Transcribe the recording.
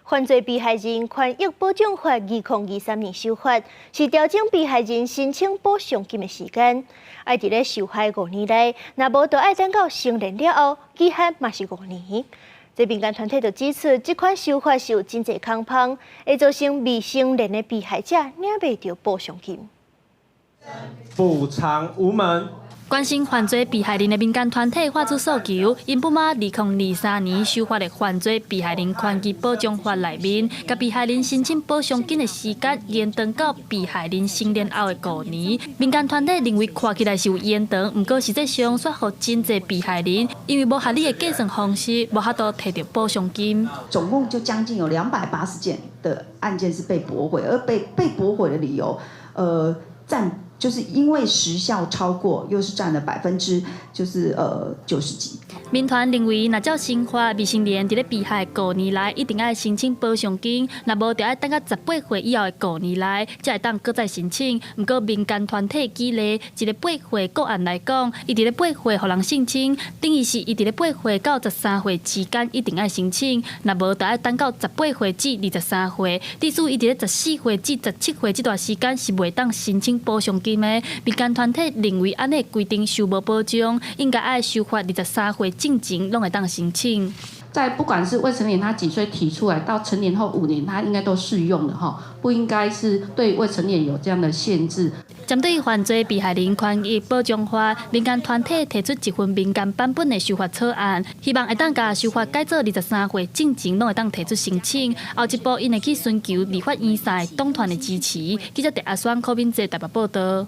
犯罪被害人權益保障法2023年修法，是調整被害人申請補償金的時間。愛佇咧受害五年內，若無就愛等到成年了後，期限嘛是五年。這民間團體就指出，這款修法是有真濟空縫，會造成未成年的被害者領袂著補償金。補償無門。關心犯罪被害人的民間團體發出訴求，𪜶不滿2023年修法的犯罪被害人權益保障法內面，共被害人申請補償金的時間延長到被害人成年後的五年。民間團體認為看起來是有延長，毋過實際上煞予真濟被害人因為無合理的計算方式，無法度提著補償金。總共就將近有280件的案件是被駁回，而被駁回的理由，佔。就是因為時效超過，又是佔了百分之就是90幾。民團認為，若照新法，未成年佇咧被害五年內一定愛申請補償金，若無就愛等到18歲以後的五年內才會當閣再申請。毋過民間團體舉例，一個八歲個案來講，伊佇咧八歲予人性侵，等於是伊佇咧八歲到13歲之間一定愛申請，若無就愛等到十八歲至23歲。至於伊佇咧14歲至17歲這段時間是袂當申請補償金的。民間團體認為按呢規定傷無保障，應該愛修法23歲進前攏會當申請。在不管是未成年他幾歲提出來，到成年後五年，他應該都適用的哈，不應該是對未成年有這樣的限制。針對犯罪被害人權益保障法，民間團體提出一份民間版本的修法草案，希望會當共修法改做23歲進前攏會當提出申請。後一步𪜶會去尋求立法院三個黨團的支持。記者鄭阿雙、柯敏哲台北報道。